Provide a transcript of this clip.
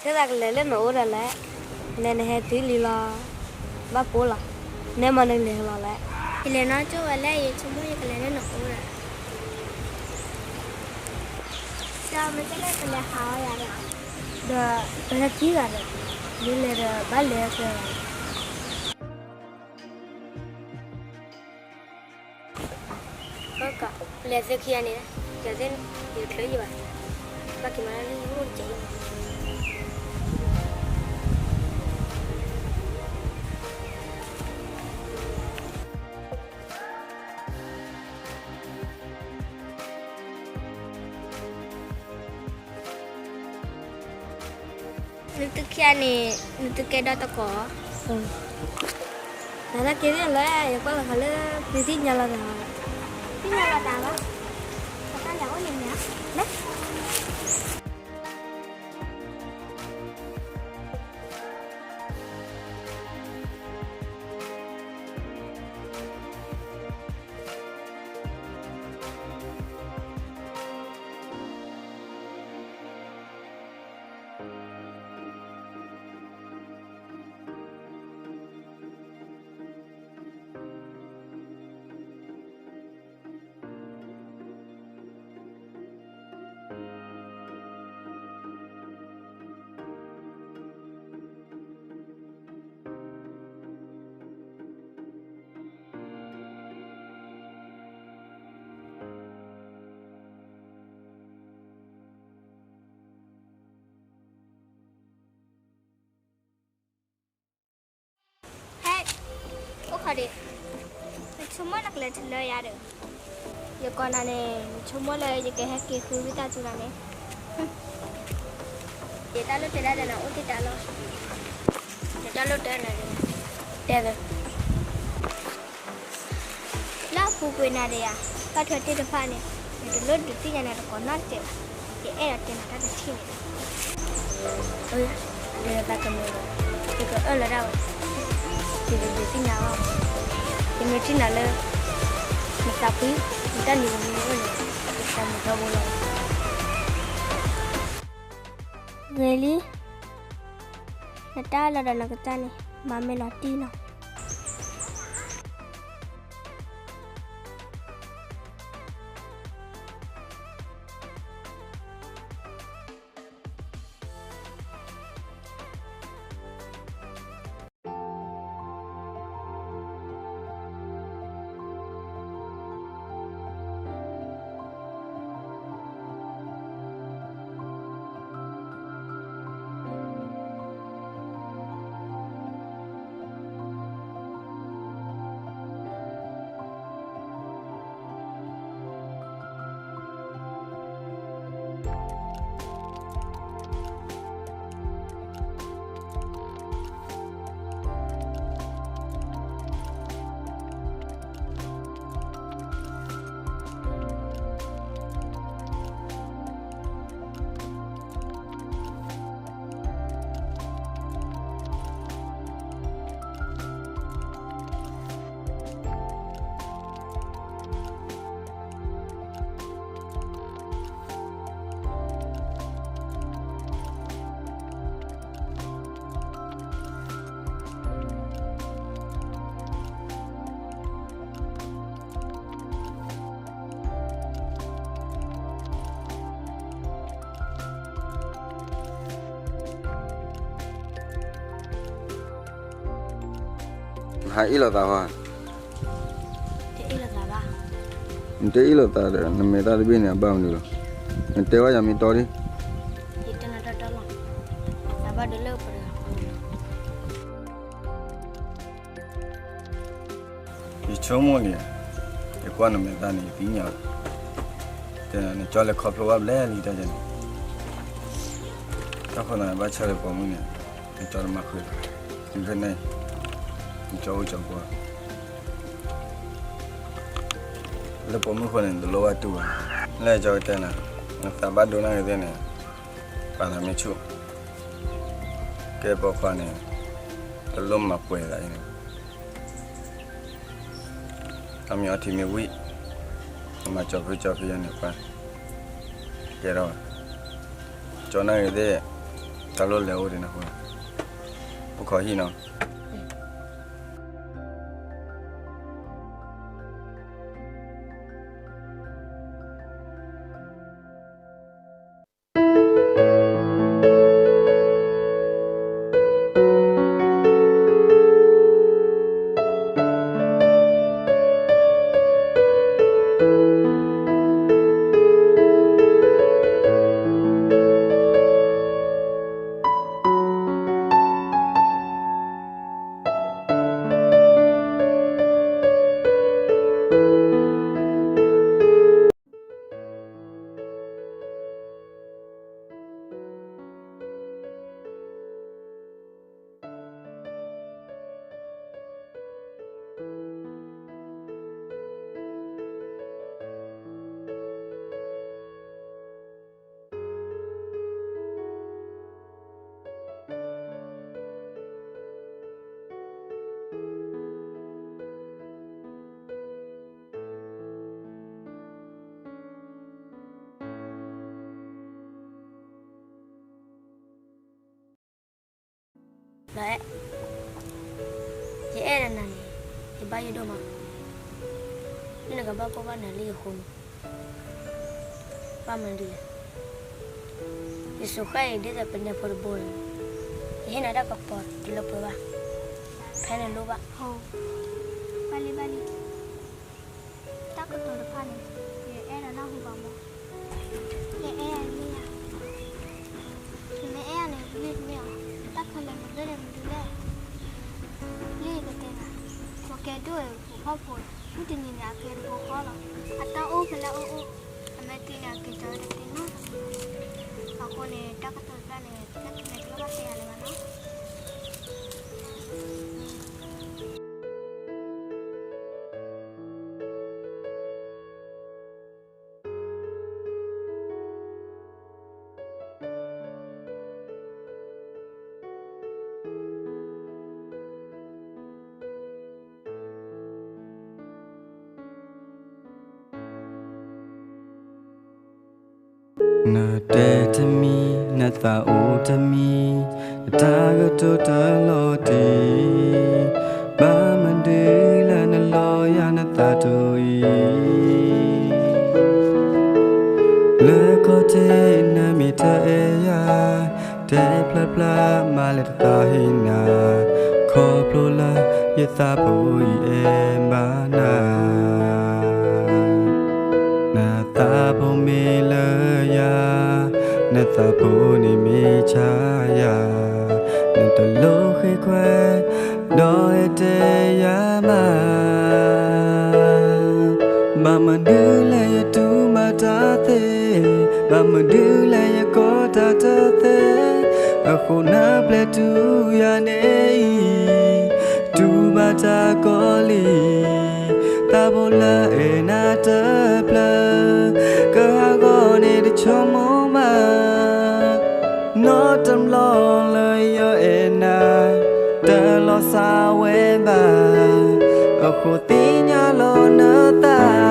ကဲသးကလဲၤလၢနအိၣ်ဒီးလဲၣ်, နဲနဟဲတုၤလံလီၤ, ဘၣ်ပိၢ်လီၤ, နဲမ့ၢ်နလဲၤလီၤလဲၣ်. ယလဲၤနီၢ်ကၠိဝဲလဲၣ်, ယဆိကမိၣ်ယကလဲၤလၢနအိၣ်ဒီး, ဒီးမ့ၢ်ကဲလဲၣ်ပလဲၤဟးအီၤယၤဒီး, ဒီးပဟဲခံဂၤဒီး, မ့ၢ်လဲၤဒီးဘၣ်လဲၤအီၤကဲ ပလဲၤသ့ခံဂၤန့ၣ်, လဲၤသ့န့ၣ်, ယတချုးယဘၣ်, ဘၣ်က့ၤမၤလၢယအိၣ်တကဲးအံၤ. နသုခံဂၤန့ၣ်, နသုကဲဒီးတကိး, နသးက့ၤသ့ၣ်လဲၣ်, ယကွၢ်လီၤဃာ်လၢ သုသ့ၣ်ညါလီၤသး, သ့ၣ်ညါလီၤသးဘၣ်, ပတၢ်လဲၤအိၣ်န့ၣ်မ့ၢ်ဧါ, လၢ ဟဲ, အိၣ်ခိးဒံး, နဆိကမိၣ်နကလဲၤတုၤလၢယၤဒီး, ယကိးနၤန့ၣ် နဆိကမိၣ်လၢယကဟဲက့ၤဃုဝံသးစူၤနၤန့ၣ်, ယတၢ်လိၣ်တဲဒၣ်ဒီးနၤအိၣ်တ့ၢ်တၢ်လီၤ, ယတၢ်လိၣ်တဲနၤဒီး, တဲသၢ လၢအပူၤကွံာ်နၤဒီးယၤ, ဘၣ်ထွဲသ့ၣ်တဖၣ်န့ၣ်, ယတလိၣ်ဒုးသ့ၣ်ညါနၤတကိးနီတစဲးဘၣ်, ယအဲၣ်ဒိးတဲနၤတၢ်တထံၣ်န့ၣ်, ယသးကမုာ်, ယကအၢၣ်လီၤဒၣ်ဝဲ, ယတဒုးသ့ၣ်ညါဘၣ်, ယမ့ၢ်ထံၣ်နၤလၢ နသးဖှံ, နတၢ်နံၤမံၤအိၣ်န့ၣ်, ယသးမုာ်ထီဘိလီၤ. ဂ့ၤလံ, နတၢ်အၢၣ်လီၤဒီးနကစၢ်န့ၣ် မၤမ့ၢ်လီၤတံၢ်လီၤ. ဟးအ့ၣ်လိာ်သးဟီ, တအ့ၣ်လိာ်သးဘၣ်, နတအ့ၣ်လိာ်သးဒီး နမဲာ်သၣ်တဘ့ၣ်န့ၣ် အဘၣ်မနုၤလီၤ, နတဲဝဲယၤမ့ၢ်တီလံ, ယတဲနၤတီတီလီၤ, သးဘၣ်ဒိလၢပှၤတဂၤ ယဆိကမိၣ်န့ၣ်, ယကွၢ်နမဲာ်သၣ်န့ၣ် ယသ့ၣ်ညါလီၤ, တဲနကၠီလဲၤခီဖျိဘၣ်ဘျဲၣ်လံတၢ်န့ၣ်, တၢ်ဃိသးဘၣ်ဆၣ်လၢပိာ်မုၣ်န့ၣ်, နကၠီတမၤဃုာ်, တုၤဖဲန့ၣ်, နကၠီအိၣ်ကၠီပှၤ, လၢပိာ်မုၣ်ဃိန့ၣ် တလိၣ်ဘၣ်တူၢ်ဘၣ်, လၢကၠီကတဲနၤ, နသးဘၣ်ဒိနၢ်ဂ့ၤသ့ၣ်န့ၣ်, ပာ်သးမ့ၢ်ဆူၣ်, ကဲပိာ်ခွါန့ၣ်, တလိၣ်မၤပှဲၤသးအံၤန့ၣ် အမ့ၢ်အီထံမ့ၢ်ဝံၣ်, မၤကၠီဖုကၠီဖံယၤန့ၣ်ပှၤ, ကဲထီၣ်, ကၠီနၢ်ဂ့ၤသ့ၣ်, တၢ်လီၢ်လဲၤအိၣ်ဒံးနဃိ, အိၣ်ခိးဟံၣ်နီၤ. လီၤအဲၣ်, ယအဲၣ်နၤန့ၣ် ယဘၣ်ယိၣ်ဒိၣ်မး, မ့ၢ်နကဘၣ်ကိၢ်ဘၣ်နၢ်လၢယဃိန့ၣ်, ဘၣ်မနုၤလဲၣ်. ယစိာ်ဃဲၢ်အံၤဒ်သိးပနဲဖိတဘိန့ၣ်, ယဟ့ၣ်နၤတၢ်ကပီၤတလၢပှဲၤဘၣ်, ဖဲနလိၣ်ဘၣ်. ဘၣ်လံ ဘၣ်လံ. တၢ်ကတိၤတဖၣ်န့ၣ် ယအဲၣ်ဒိးနၢ်ဟူဘၣ်မး. ယအဲၣ်ယၤမ့ၢ်ဧါ. နမ့ၢ်အဲၣ်ယၤန့ၣ် ယမ့ၢ်အီၤ, တၢ်ခဲလၢာ်န့ၣ် ဘၣ်လဲၤမနုၤလဲၣ်. လၢယကတဲနၤ, ပှၤကဲဒိၣ်အံၤ ပှၤဖှီၣ်ဖိ, မုၢ်တနံၤန့ၣ် အကဲတဘိဃီလီၤ. အတၢ်အိၣ်ဖဲလဲၣ်အိၣ်အိၣ်, အမ့ၢ်သံန့ၣ် အကဲကီတသ့နီတမံၤ. အဃိန့ၣ် တၢ်ကတိၤတဖၣ်န့ၣ် နကနဲကျိဘၣ်တဲယၤလၢၤဘၣ်နီၤ. နတဲတမံၤ နသးအိၣ်တမံၤ, နတၢ်ကတိၤတလီၤတံၢ်, ဘၣ်မနုၤလၢနလီယၤနသးတအိၣ်အံၤ, လၢခီၣ်ထံးနမ့ၢ်တအဲၣ်ယၤ, တဲဖျါဖျါမးလၢတသးဟ့နၤ, ခီဖျိလၢယသးဖိအံၤအဲၣ်ဘၣ်နၤ. နသးဖိမ့ၢ်လၢယၤ, နသးဖိန့ၣ်မ့ၢ်ဆါယၤ, နတလိၣ်ဃ့ခွဲး, ဒီးဟဲတဲယၤမး, ဘၣ်မနုၤလၢယတူၢ်ဘၣ်တၢ်သ့, ဘၣ်မနုၤလၢယကီတၢ်တသ့, အဃိနပျဲတူၢ်ယၤန့ၣ်အံၤ, တူၢ်ဘၣ်တၢ်ကီလံ, သးဖိလၢအဲၣ်နၤတဖျၢၣ်, ကဟးဂီၤန့ၣ်တဆိကမိၣ်မး, နီတဘျီလၢယအဲၣ်နၤ, တလီၤစၢ်ဝဲဘၣ်, အဃိသ့ၣ်ညါလီၤနသး